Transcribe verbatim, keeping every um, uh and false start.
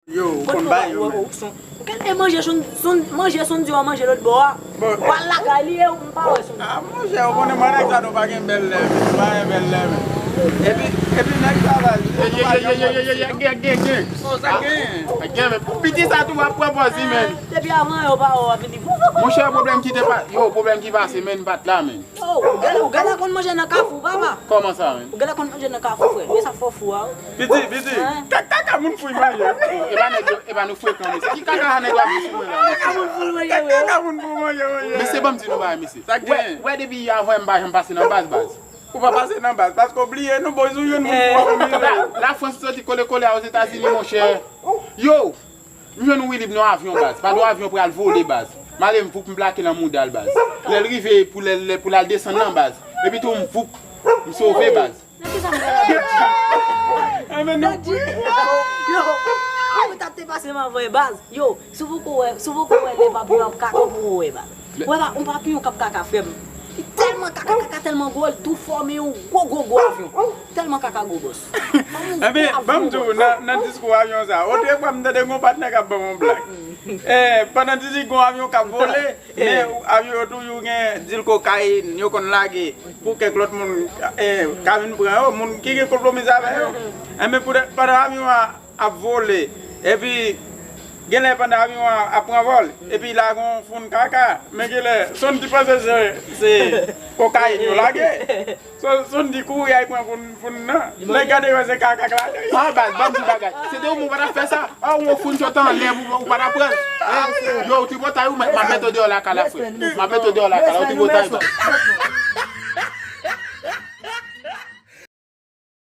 Yo, ou konn bay yo, men. Ou gen e manje Son, Son, manje Sondy w ap manje lòt bò a. Ou al lakay li e ou m pa wè Sondy. Ah, monchè, ou konnen mwen nèg sa nou pa gen bèl lè, men. Nou pa gen bèl lè, men. Epi, epi nèg sa va. Ye, ye, ye, ye, ye, ye, ye, gen, gen, gen. Oh, sa gen. Gen, men. Pou piti sa tou, w ap pran pòz li, men. Depi avan, yo pa wè w ap vini. Monchè, pwoblèm ki te pa, yo, pwoblèm ki pase, men, m pa t la, men. Oh, ou genlè, ou genlè konn manje nan Kafou, papa. Kòman sa, men? Ou genlè konn manje nan Kafou, frè. E sa fò fou a. Piti, piti. Hein? Ka-, kaka moun fouy manje. E pa nèg yo, e pa nou frekan, mesye. Ki kaka nèg yo ap di sou mwen la, mesye? Kaka moun fouy manje, wi. Kaka moun fouy manje, manje. Mesye, ban m di nou bagay, mesye. Sa k genyen? Wè, wè, depi avan, m pa janm pase nan baz, baz. Ou pa pase nan baz, paske w bliye, nou, bon, sou youn moun pou w ap oblije. La, Lafrans soti kole kole a Ozetazini, monchè. Yo! M jwenn Wilib nan yon avyon, baz. Padon, avyon pral vole, baz. M ale, m voup, m plake nan mouda l, baz. Lè l rive pou lè, lè pou l al desann nan, baz. Epi tou, m voup, m sove, baz. Nan kisa m pral ap di? Enben, nou... Yo, ou t ap te pase m avè, baz. Yo, si w poko wè, si w poko wè lè papiyon ap kaka, ou poko wè, baz. Wè pa, yon papiyon k ap kaka, frè m. Li tèlman kaka, kaka tèlman gwo, li tou fòme yon gwo, gwo, gwo avyon. Tèlman kaka gwo, bòs. Enben, ban m di w, nan, nan diskou avyon sa, otrefwa m tande gon patnè k ap ban m yon blag. Eh, pandan di li gon avyon k ap vole, men avyon yo toujou gen dil kokayin, yo konn lage pou kèk lòt moun, eh, ka vin pran yo, moun ki gen konpwomis avè yo. Enben, pou, pandan avyon an ap vole, epi genlè pandan avyon an ap pran vòl, epi la gon foun kaka, men genlè Sondy panse se, se kokayin yo lage. So, Sondy kouri al pran foun, foun nan. Nèg gade wè se kaka k lage. Ah, baz, ban m di bagay. Se te ou, ou pa t ap fè sa. Ah, ou foun sot anlè, ou, ou pa t ap pran l. Hein? Yo, ou tripotay ou, m ap met ou deyò lakay la, frè. M ap met ou deyò lakay la, ou tripotay.